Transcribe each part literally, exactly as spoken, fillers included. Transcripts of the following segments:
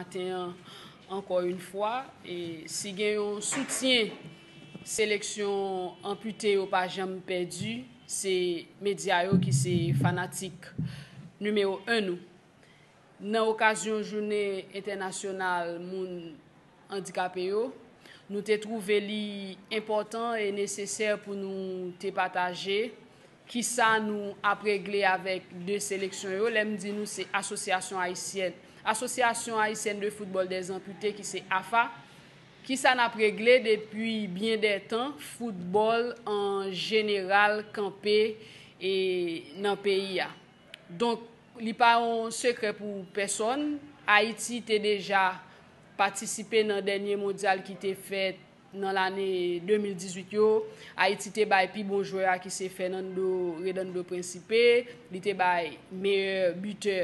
maten an, ankò yon fwa, e si gen yon soutyen seleksyon anpite yo pa janm pèdi, se medya yo ki se fanatik nimewo en nou. Nan okazyon jounen entènasyonal moun andikape yo, nou te twouve li enpòtan e nesesè pou nou te pataje kisa nou ap regle avèk de seleksyon yo. Lè m di nou, se Asosyasyon Ayisyèn, Association Haïtienne de Football des Amputés, ki se afa, kisa n ap regle depi byen dè tan foutbòl an jeneral kanpe e nan peyi a. Donk, li pa yon sekrè pou pèsòn. Ayiti te deja patisipe nan dènye mondyal ki te fèt nan lane de mil dizuit yo. Ayiti te bay pi bon jwè a ki se Fernando Redondo Principe. Li te bay meyè bitè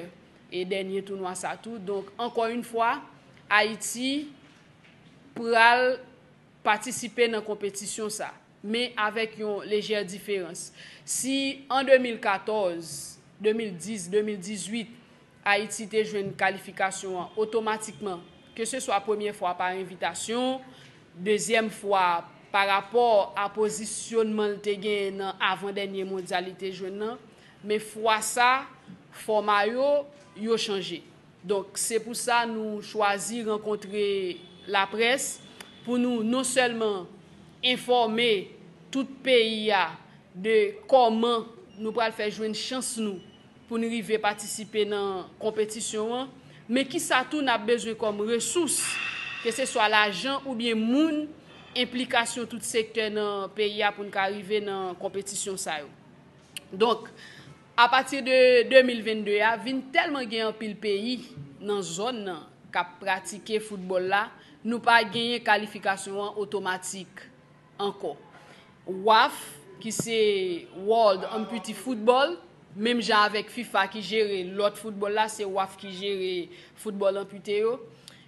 e dènye tounwa sa tou. Donk, ankò yon fwa, Ayiti pral patisipe nan konpetisyon sa, men avèk yon lejè diferans. Si an de mil katòz, de mil dis, de mil dizuit, Ayiti te jwenn kalifikasyon an otomatikman, keseswa premyè fwa pa envitasyon, dezyèm fwa pa rapò a pozisyonman l te genyen nan avan dènye mondyal li te jwenn nan, men fwa sa, fòma yo, yo chanje. Donk, se pou sa nou chwazi rankontre laprès pou nou non sèlman enfòme tout peyi a de kòman nou pral fè jwenn chans nou pou n rive patisipe nan konpetisyon an, men kisa tou n ap bezwen kòm resous, keseswa lajan oubyen moun, enplikasyon tout sektè nan peyi a pou n ka rive nan konpetisyon sa yo. Donk, apati de de mil vennde a, vin tèlman gen anpil peyi nan zòn nan k ap pratike foutbòl la, nou pa genyen kalifikasyon an otomatik ankò. waf, ki se World Amputee Football, menm jan avèk fifa ki jere lòt foutbòl la, se waf ki jere foutbòl anpite yo.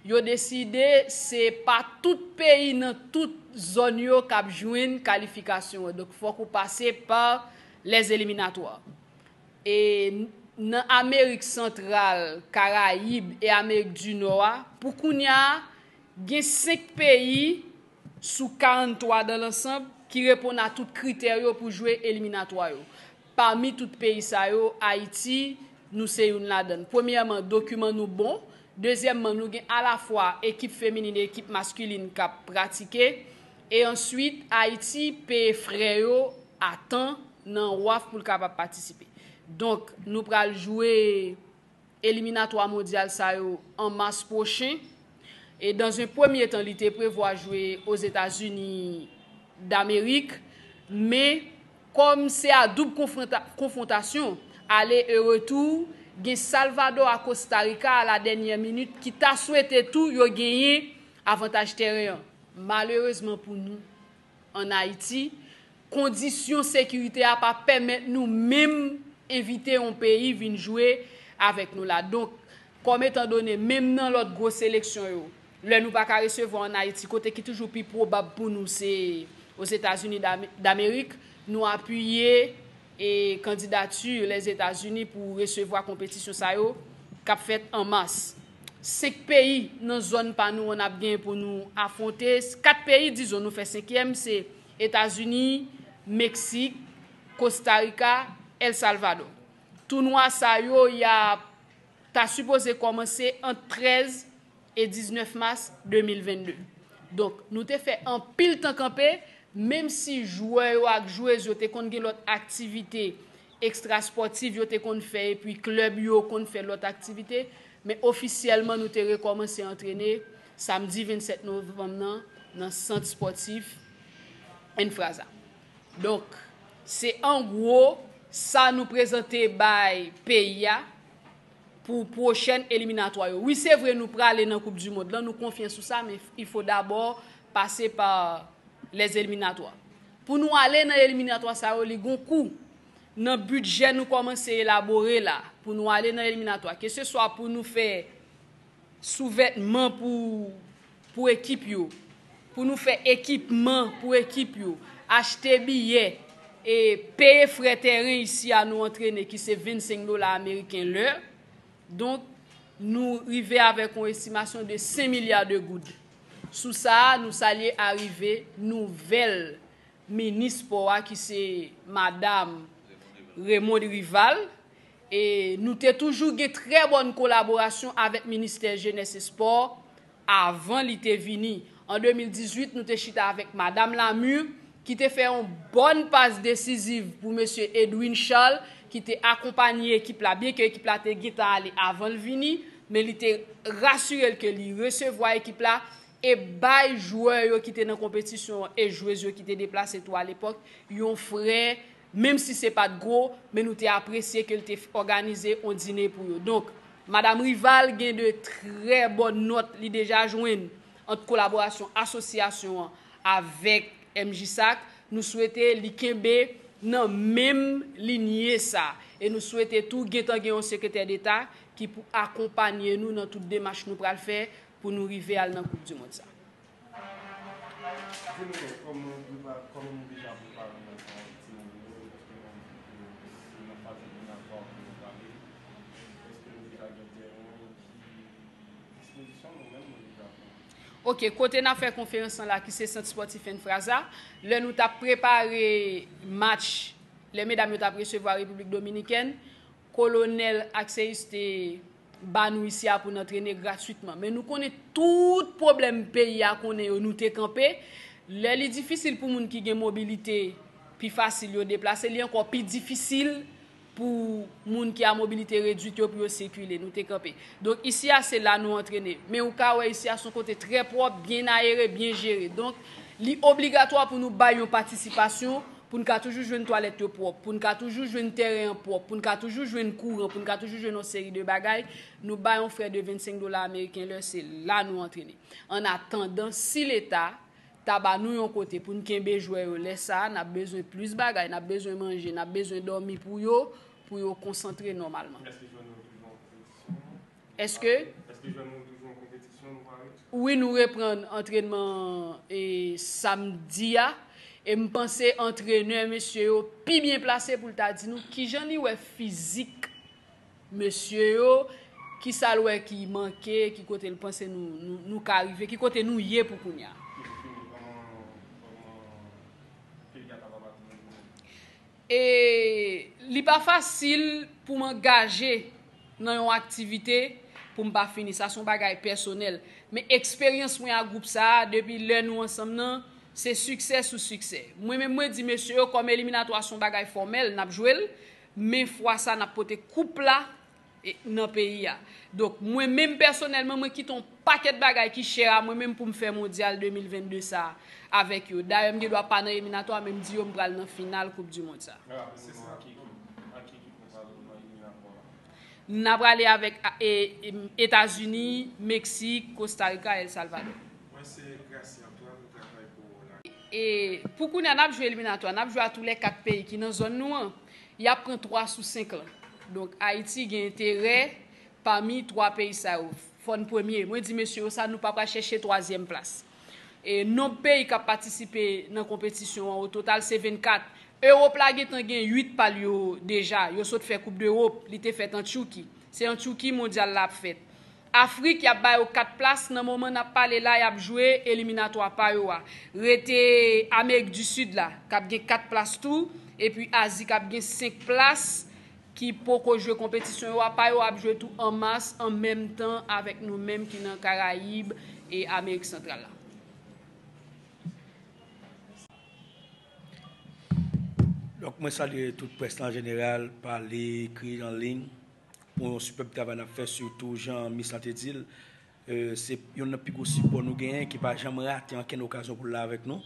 Yo deside se pa tout peyi nan tout zòn yo k ap jwenn kalifikasyon an. Donk, fòk ou pase pa les éliminatoires. E nan Amerik Santral, Karayib e Amerik di Nò a, pou kounye a, gen senk peyi sou karannntwa dan lansanb ki reponn a tout kritè yo pou jwe eliminatwa yo. Pami tout peyi sa yo, Ayiti, nou se youn ladan l. Premyèman, dokiman nou bon. Dezyèmman, nou gen alafwa ekip feminin e ekip maskilin k ap pratike. E answit, Ayiti peye frè yo a tan nan waf pou l kapab patisipe. Donk, nou pral jwe eliminatwa mondyal sa yo an mas pwochen. E dans un premier temps, li te prevwa jwe Ozetazini Damerik, men kòm se a doub konfwonta-, konfwontasyon, ale e retou, gen Salvadò a Kosta Rika a la dènyè minit ki ta swete tou yo genyen avantaj teren an. Malerezman pou nou, ann Ayiti, kondisyon sekirite a pa pèmèt nou menm envite yon peyi vin jwe avèk nou la. Donk, kòm etan done, menm nan lòt gwo seleksyon yo, lè nou pa ka resevwa ann Ayiti, kote ki toujou pi pwobab pou nou se Ozetazini Dam-, Damerik, nou apiye e kandidati Lèzetazini pou resevwa konpetisyon sa yo k ap fèt an mas. Senk peyi nan zòn pa nou an ap gen pou nou afwonte. Kat peyi, dizon, nou fè senkyèm, se Etazini, Meksik, Kosta Rika, El Salvador. Tounwa sa yo, y ap ta sipoze kòmanse ant trèz e diznèf mas de mil vennde. Donk, nou te fè anpil tan kanpe, menm si jwè yo ak jwez yo te konn gen lòt aktivite ekstraspòtif yo te konn fè, epi klèb yo konn fè lòt aktivite, men ofisyèlman nou te rekòmanse antrene samdi vennsèt novanm nan, nan sant spòtif Enfraza. Donk, se an gwo sa nou prezante bay peyi a pou pwochèn eliminatwa yo. Wi, se vre, nou prale nan Koup di Mond lan, nou konfyan sou sa, men il faut d'abord pase pa les éliminatoires. Pou nou ale nan eliminatwa sa yo, li gon kou. Nan bidjè nou kòmanse elabore la, pou nou ale nan eliminatwa, keseswa pou nou fè souvètman pou, pou ekip yo, pou nou fè ekipman pou ekip yo, achte biyè e peye frè teren isi a nou antrene, ki se vennsenk dola ameriken lè. Donk, Nou rive avèk yon estimasyon de senk milya de goud. Sou sa a, nou salye arive nouvèl minis spò a ki se Madam Raymonde Rival. E nou te toujou gen trè bòn kolaborasyon avèk Ministè Jenès e Espò avan li te vini. An de mil dizuit, nou te chita avèk Madam Lamure, ki te fè yon bòn pas desiziv pou Mesye Edwin Charles, ki te akonpanye ekip la, byenke ekip la te gentan ale avan l vini, men li te rasire l ke li resevwa ekip la e bay jwè yo ki te nan konpetisyon an e jwez yo ki te deplase tou alepòk yon frè, menm si se pa t gwo, men nou te apresye ke l te òganize yon dine pou yo. Donk, Madam Rival gen de trè bòn nòt li deja jwenn ant kolaborasyon asosyasyon an avèk M J S A C. Nou swete li kenbe nan menm linye sa. E nou swete tou gentan gen yon sekretè deta ki pou akonpanye nou nan tout demach nou pral fè pou nou rive al nan Koup di Mond sa. Di nou, kòman nou prepare, kòman nou deja prepare nan ti moun yo, èske nou, nou nan faz eliminatwa pou nou prale, èske nou deja gen tèren, ki dispozisyon nou menm nou deja pran? Ok, kote n ap fè konferans lan la, ki se Sant Espòtif Enfraza, lè nou t ap prepare match, lè medam yo t ap resevwa Repiblik Dominikèn, Kolonèl Axeus te ba nou isi a pou n antrene gratwitman. Men nou konnen tout pwoblèm peyi a konnen yo, nou te kanpe. Lè li difisil pou moun ki gen mobilite pi fasil yo deplase, li ankò pi difisil pou moun ki a mobilite redwit yo pou yo sikile. Nou te kanpe. Donk, isi a, se la nou antrene. Men ou ka wè isi a se yon kote trè pwòp, byen ayere, byen jere. Donk, li obligatwa pou nou bay yon patisipasyon pou n ka toujou jwenn twalèt yo pwòp, pou n ka toujou jwenn tèren an pwòp, pou n ka toujou jwenn kouran, pou n ka toujou jwenn yon seri de bagay, nou bay yon frè de vennsenk dola ameriken lè, se la nou antrene. An atandan, si Leta ta ba nou yon kote pou n kenbe jwè yo, lè sa a, n ap bezwen plis bagay, n ap bezwen manje, n ap bezwen dòmi pou yo, pou yo konsantre nòmalman. Èske jwè nou toujou an konpetisyon? Èske? Èske jwè nou toujou an konpetisyon, nou pare? Wi, nou reprann antrenman, e, samdi a. E m panse antrenè mesye yo pi byen plase pou l ta di nou kijan li wè fizik mesye yo, kisa l wè ki manke, ki kote l panse nou, nou, nou ka rive, ki kote nou ye pou kounye a. E pou fini, kòman, kòman peyi a kapab akonpanye nou? E li pa fasil pou m angaje nan yon aktivite pou m pa fini. Sa se yon bagay pèsonèl. Men eksperyans mwen ak gwoup sa a, depi lè nou ansanm nan, se siksè sou siksè. Mwen menm, mwen di mesye yo, kòm eliminatwa se yon bagay fòmèl, n ap jwe l, men fwa sa, n ap pote koup la e, nan peyi a. Donk, mwen menm pèsonèlman, mwen kite yon pakèt bagay ki chè a mwen menm pou m fè mondyal de mil vennde sa a avèk yo. Dayè, m gen dwa pa nan eliminatwa, men m di yo m pral nan final Koup di Mond sa a. Rapidman, ak ki ekip, ak ki ekip nou pral nan eliminatwa a? N a prale avèk, e, e, Etazini, Meksik, Kostarika, El Salvador. Mwen se Gracia Antoine, m travay pou la. E pou kounye a, n ap jwe eliminatwa, n ap jwe a tou lè kat peyi ki nan zòn nou an. Y ap pran twa sou senk lan. Donk, Ayiti gen enterè pami twa peyi sa yo. Fò n premye. Mwen di mesye yo sa, nou pa pral chèche twazyèm plas. E nonb peyi k ap patisipe nan konpetisyon an, o total, se vennkat. Ewòp la gentan gen uit pa l yo deja. Yo sot fè Koup dEwòp. Li te fèt an Tchouki. Se an Tchouki mondyal la ap fèt. Afrik, y ap ba yo kat plas. Nan moman n ap pale la, y ap jwe eliminatwa pa yo a. Rete Amerik di Sid la, k ap gen kat plas tou. Epi Azi, k ap gen senk plas ki poko jwe konpetisyon yo a. Pa yo ap jwe tou an mas, an menm tan avèk nou menm ki nan Karayib e Amerik Santral la. Donk, mwen salye tout près la an jeneral, pale, ekri, an liy, pou yon sipèb travay n ap fè, sitou jan Mis lan te di l, e, se youn nan pi gwo sipò nou genyen, ki pa janm rate ankenn okazyon pou l la avèk nou.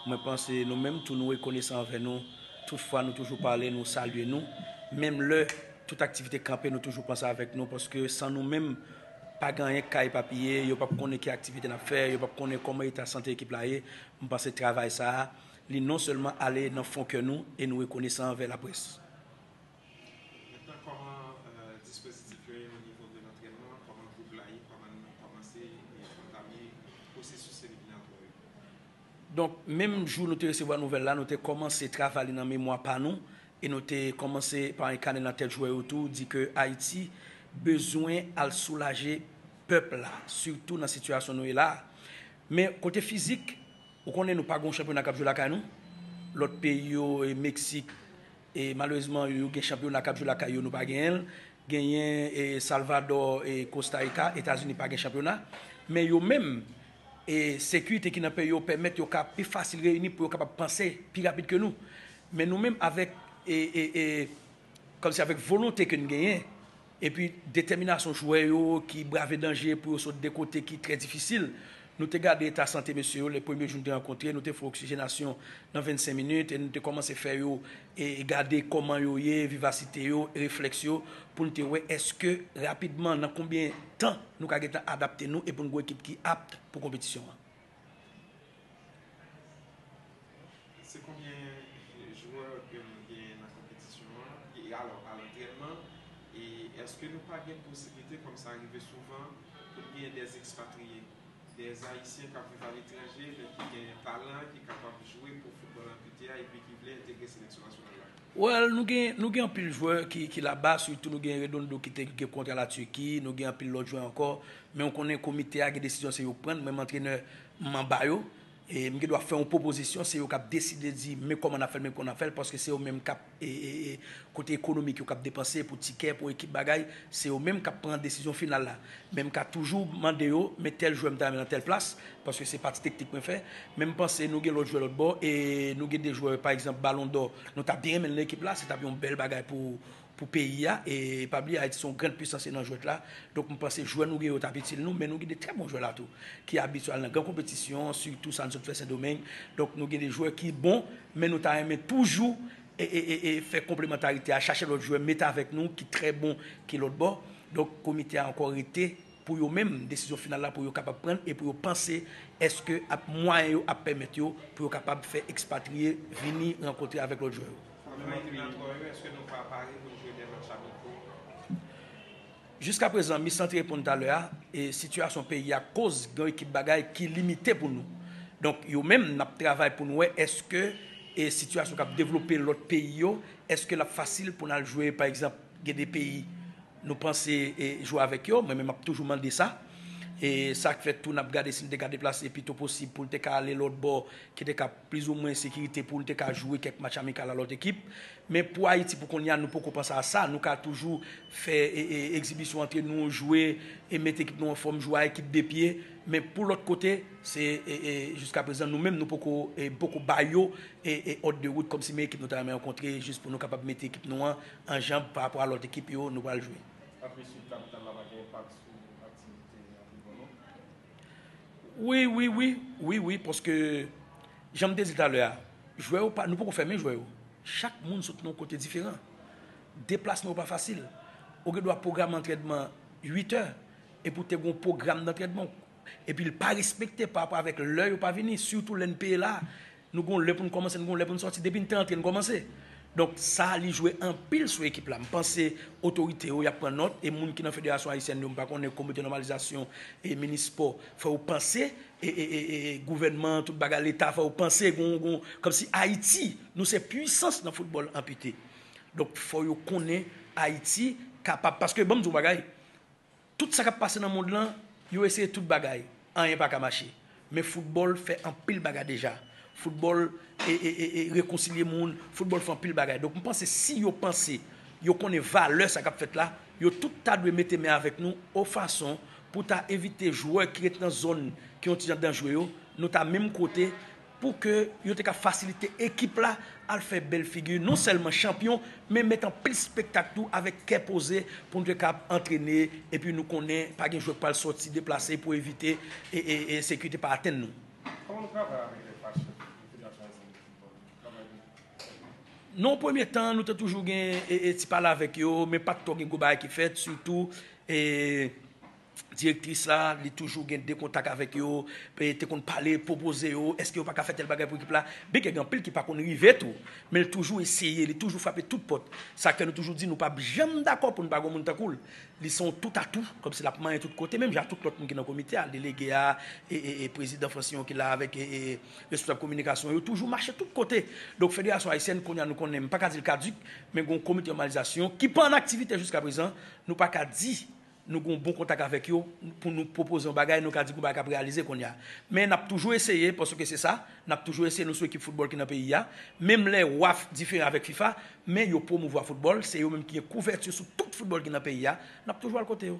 Mwen panse nou menm tou nou rekonesan anvè nou. Tout fwa nou toujou pale, nou salye nou. Menm lè tout aktivite kanpe, nou toujou panse avèk nou, paske san nou menm, pa gen anyen k ka epapiye, yo p ap konnen ki aktivite n ap fè, yo p ap konnen kòman eta sante ekip la ye. M panse travay sa a, li non sèlman ale nan fon kè nou e nou rekonesan anvè laprès. Mentnan, kòman, e, dispozitif yo ye o nivo de lantrènman? Kòman gwoup la ye? Kòman nou kòmanse e antame pwosesis eliminatwa yo? Donk, menm jou nou te resevwa nouvèl la, nou te kòmanse travay li nan memwa pa nou e nou te kòmanse pa enkannen nan tèt jwè yo tou, di ke Ayiti bezwen al soulaje pèp la, sitou nan sitiyasyon nou ye la a. Men kote fizik, ou konnen nou pa gen yon chanpyona k ap jwe lakay nou. Lòt peyi yo, e, Meksik, e, malerezman, yo gen chanpyona k ap jwe lakay yo, nou pa genyen l. Genyen, e, Salvadò, e, Kosta Rika, Etazini pa gen chanpyona. Men yo menm, e, sekirite ki nan peyi yo pèmèt yo ka pi fasil reyini pou yo kapab panse pi rapid ke nou. Men nou menm avèk, e, e, e, kòmsi avèk volonte ke n genyen, epi detèminasyon jwè yo ki brave danje pou yo sot de kote ki trè difisil. Nou te gade eta sante mesye yo, lè premye jou nou te rankontre, nou te fè oksijenasyon nan vennsenk minit, e nou te kòmanse fè yo, e, gade kòman yo ye, vivasite yo, reflèks yo, pou n te wè èske rapidman, nan konbyen tan nou ka gentan adapte nou e pou n gen yon ekip ki apt pou konpetisyon an. Se konbyen jwè ke nou genyen nan konpetisyon an? E alò, a lantrenman, e èske nou pa gen posiblite, kòm sa rive souvan, pou n genyen dè ekspatriye, dè Ayisyen k ap viv aletranje, men ki genyen talan, ki kapab jwe pou foutbòl anpite a, epi ki vle entegre seleksyon nasyonal la? Well, nou gen, nou gen anpil jwè ki, ki laba, sitou nou gen Redondo ki te gen kontra la Turquie, nou gen anpil lòt jwè ankò, men ou konnen komite a gen desizyon se yo k pran, menm antrenè m anba yo, e m gen dwa fè yon pwopozisyon, se yo k ap deside di men kòman n ap fè l, men kòman n ap fè l, paske se yo menm k ap, e, e, e, kote ekonomik yo k ap depanse pou tikè, pou ekip bagay, se yo menm k ap pran desizyon final la. Men m ka toujou mande yo, men tèl jwè m ta renmen nan tèl plas, paske se pati teknik mwen fè. Men m panse nou gen lòt jwè lòt bò, e nou gen de jwè, pa egzanp, Balon dò, nou ta byen renmen l nan ekip la, se t ap yon bèl bagay pou, pou peyi a, e pa bliye Ayiti se yon grann pwisans e nan jwèt la. Donk m panse jwè nou gen yo t ap itil nou, men nou gen de trè bon jwè la tou, ki abitye al nan gran konpetisyon, sitou sa n sot fè Sendomeng. Donk nou gen de jwè ki bon, men nou ta renmen toujou e, e, e, e fè konplemantarite a, chache lòt jwè, mete avèk nou, ki trè bon, ki lòt bò. Donk, komite a ankò rete pou yo menm, desizyon final la pou yo kapab pran e pou yo panse èske ap, mwayen yo ap pèmèt yo pou yo kapab fè ekspatriye vini rankontre avèk lòt jwè yo. Nan eliminatwa yo, èske nou pa pare pou n jwe de match amiko? Jiskaprezan, mi san te reponn talè a, e sitiyasyon peyi a koz gen yon ekip bagay ki limite pou nou. Donk, yo menm, n ap travay pou n wè èske e sitiyasyon k ap devlope lòt peyi yo, èske l ap fasil pou n al jwe, pa egzanp, gen de peyi nou panse e jwe avèk yo, mwen menm m ap toujou mande sa. E sa k fè tou n ap gade si n te ka deplase pito posib pou n te ka ale lòt bò ki te ka plizoumwen sekirite pou n te ka jwe kèk match amikal a lòt ekip. Men pou Ayiti pou kounye a nou poko panse a sa, nou ka toujou fè e, e, egzibisyon antre nou, jwe e mete ekip nou anfòm, jwe a ekip de pye. Men pou lòt kote, se e, e, jiskaprezan nou menm nou poko, e, poko ba yo e, e, òd de wout kòmsi men ekip nou ta renmen rankontre jis pou nou kapab mete ekip nou an an janb pa rapò a lòt ekip yo nou pral jwe. Apre chif kapital la pa gen enpak sou aktivite antrenman nou? Wi, wi, wi, wi, wi, paske jan m te di talè a, jwè yo pa, nou poko fèmen jwè yo. Chak moun sot nan yon kote diferan. Deplasman yo pa fasil. Ou gen dwa pwograme antrènman uit è, epi w te gen yon pwogram dantrènman, epi l pa respekte pa rapò avèk lè yo pa vini, sitou lè n peye la. Nou gen yon lè pou n kòmanse, nou gen yon lè pou n sòti. Depi n te antre, n kòmanse. Donk, sa, li jwe anpil sou ekip la. M panse otorite yo, y ap pran nòt, e moun ki nan Federasyon Ayisyèn yo, m pa konnen, Komite Nòmalizasyon e Minis Spò, fò yo panse, e, e, e, e, e gouvènman, tout bagay, Leta, fò yo panse, gon, gon, kòmsi Ayiti, nou se pwisans nan foutbòl anpite. Donk, fò yo konnen Ayiti kapab, paske, ban m di w yon bagay, tout sa k ap pase nan mond lan, yo eseye tout bagay, anyen pa ka mache. Men foutbòl fè anpil bagay deja. Foutbòl e, e, e, e rekonsilye moun, foutbòl fè anpil bagay. Donk, m panse si yo panse, yo konnen valè sa k ap fèt la, yo tout ta dwe mete men avèk nou, yon fason pou ta evite jwè ki ret nan zòn ki yon ti jan danjre yo, nou ta menm kote, pou ke yo te ka fasilite ekip la al fè bèl figi, non sèlman chanpyon, men met anpil spektak tou avèk kè poze pou nou te ka antrene, epi nou konnen pa gen jwè k pral sòti deplase pou evite e, e, e sekirite pa atenn nou. Kòman nou travay avèk lè fache nan Federasyon Ayisyèn de Foutbòl? Nou travay byen. Non, premye tan, nou te toujou gen e, e, ti pale avèk yo, men pa t twò gen gwo bagay ki fèt, sitou e, direktris la, li toujou gen de kontak avèk yo, pe- te konn pale, pwopoze yo, èske yo pa ka fè tèl bagay pou ekip la. Byen ke gen anpil ki pa konn rive tou, men li toujou eseye, li toujou frape tout pòt. Sa k fè nou toujou di nou p ap janm dakò pou n pa gen moun tankou l. Li se yon toutatoutou, kòmsi l ap manyen tout kote, menm jan tout lòt moun ki nan komite a, delege a, e, e, e prezidan Fransyon ki la avèk e, e responsab kominikasyon, yo toujou mache tout kote. Donk, Federasyon Ayisyèn, kounye a nou konnen, m pa ka di l kadik, men gen yon komite nòmalizasyon ki pa an aktivite jiska prezan, nou pa ka di nou gen yon bon kontak avèk yo pou nou pwopoze yon bagay, nou ka di gon bagay k ap reyalize kounye a. Men n ap toujou eseye, paske se sa, n ap toujou eseye, nou se yon ekip foutbòl ki nan peyi a. Menm lè WAF diferan avèk fifa, men yo pwomouvwa foutbòl, se yo menm ki gen kouvèti sou tout foutbòl ki nan peyi a, n ap toujou al kote yo.